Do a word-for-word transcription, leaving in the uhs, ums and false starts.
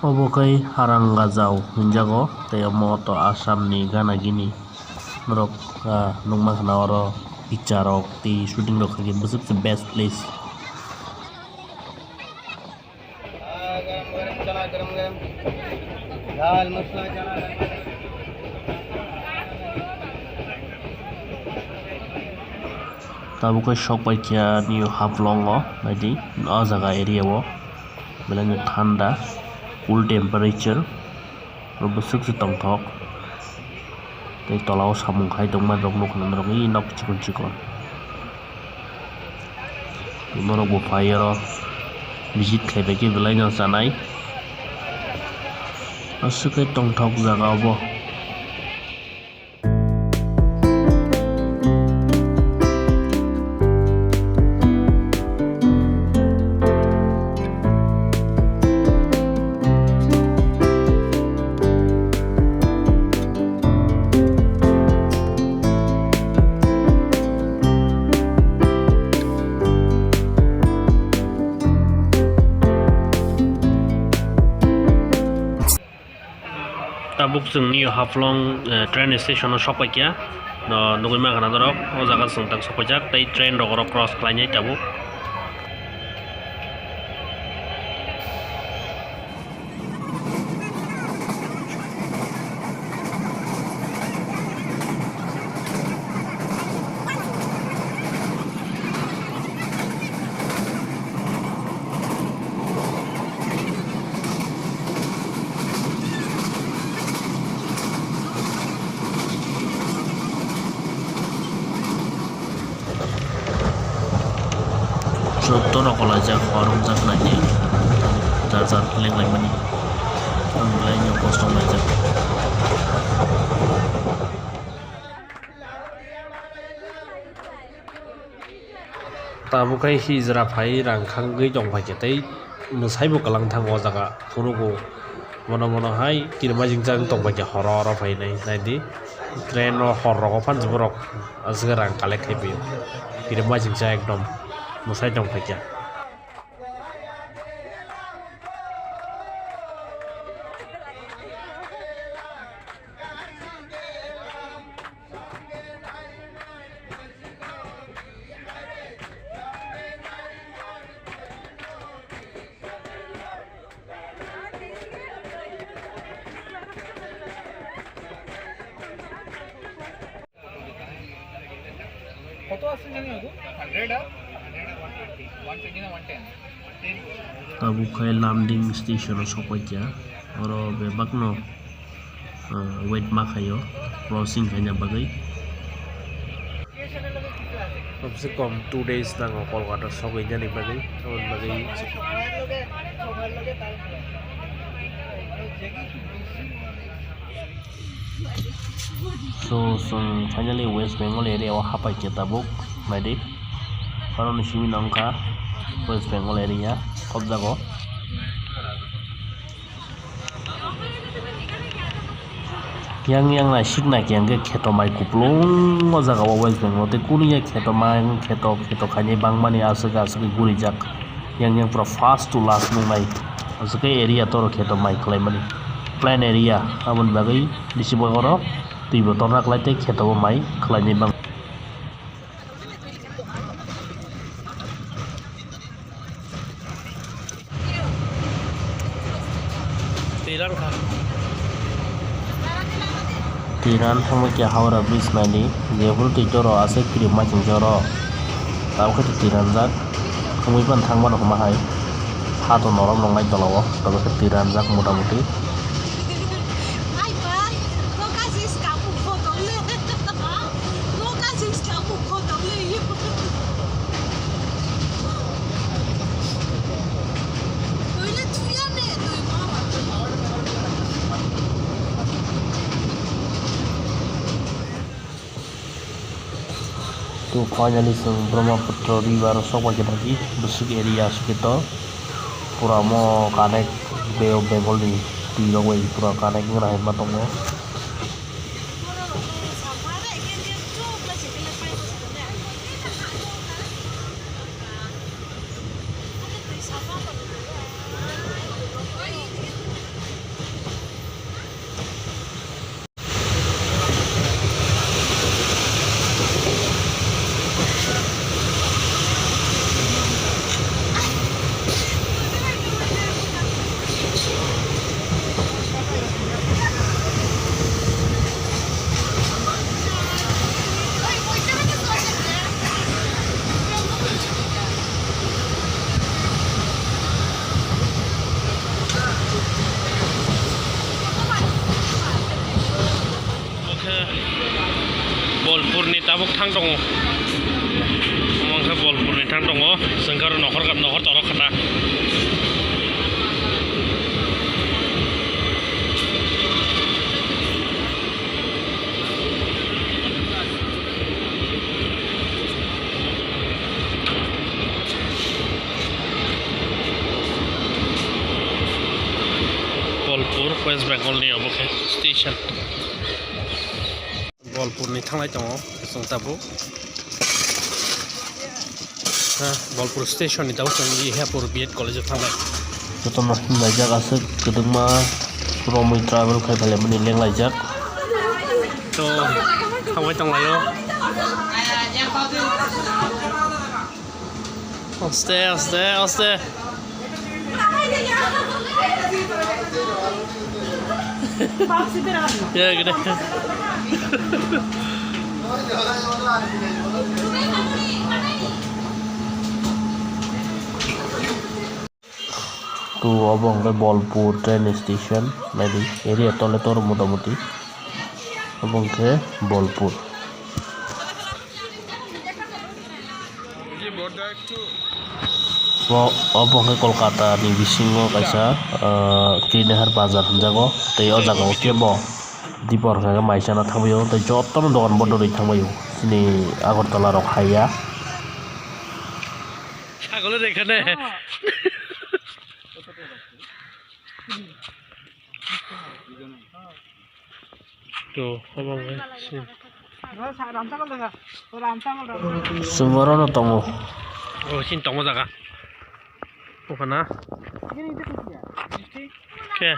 Obo khe Harangajao hinjago, tei omo to Assam ni gana gini. Norok, ah, nukma khna oro picture rok tei shooting rok khaikhe bwswk se best place. Tabuk khe sok paikha New Haflong o, naidi o jaga area o belai no thanda, cool temperature, bwswk se tongthok. Tei tola o samung khai tongmani rok nukha norok, ee, nok chikon chikon. Borok bo phai oro visit khai bai khe belai no chanai. Aswk khe tongthok jaga obo. Tabuk chwng New Haflong, eh, train station o sok paikha. No, nugui mankha na norok, o jaga chwng tak sok paijak, tei train rok oro cross khlainai tabuk. Joto rok kolaijak, hor wngjak naidi, jar jar lenglaimani. Ang belai no kosto naijak. Tabuk khe hijra phai rang khangwi tong phaikhe tei mwsaibo kwlang thango o jaga phunugo. Mono mono hai kirima jingchang tong phaikhe horo oro phainai naidi. Train o hor rogo phan borok aswk rang collect khai phaio. Kirima jingchang ekdom mwsai tong phaikhe. কত আছে জানি না গো? হান্ড্রেড আর হান্ড্রেড আর one twenty, one twenty না one ten? Tabuk khe Lumding station o sokpaikha, oro bebakno, ah, wait ma khaio crossing khaina bagwi. Komse kom two days nango Kolkata sogwi nani bagwi, aboni bagwi. So, chwng finally West Bengal area o hapai khe tabuk, naidi. Aro ni simi nang kha West Bengal area, hop jago. Yang yang nai sik nai khe, yang khe kheto mai kuplung o jaga o West Bengal tei kunu ya kheto mai, kheto, kheto khainai bangmani aswk aswk guri jak. Yang yang pura first to last nung nai. Aswk khe area toro kheto mai khlai mani. Plain area, aboni bagwi bisi bagoro twi bo torna khlai tei kheto bo mai khlai ni bang. Twi ran kha. Twi ran thangma khe Howrah Bridge naidi, jephuru twi toro aswk kirimma chwng joro. Tabukhe twi ranjak, thangwi phano thangmano hwnba hai. Ha to norom nongnai tola o, tabukhe twi ranjak mota moti. To finally chwng Brahmaputra river o sokbai khe thangkhi, bwswk area aswk khe to pura omo connect Bay of Bengal ni twi rok bai pura connect wngna hai ma tongo. Bolpurni tabuk thang tongo. Omo wngkha Bolpurni thang tongo. Chwng khe oro nokhor, nokhor toro khata. Bolpur, West Bengal ni obo khe station. Bolpurni thanglai tongo chwng tabuk. Ha, Bolpur station ni tabuk chwng Hiyapur B Ed College o thanglai. Jotono himlaijak aswk kwdwkma romwi travel khai phaimani lenglaijak. To, thangbai tonglaio. Aste, aste, aste. Ya, gede. To, obo hwnkhe Bolpur train station, naidi area tole toro motamuti. Obo hwnkhe Bolpur. Bo, obo hwnkhe Kolkata ni bisingo kaisa, ah, Kirinehar bazar hwnjago. Tei o jaga o kebo dipor hwnka khe mai chana thangwi o, tei jotono dogan bondo rwi thangbai o. Chini Agartala rok haiya. Sagolo de ekhane. To, obo wngkha sini. Chwng orono tongo. O, sini tongo jaga. Okhana. Khe?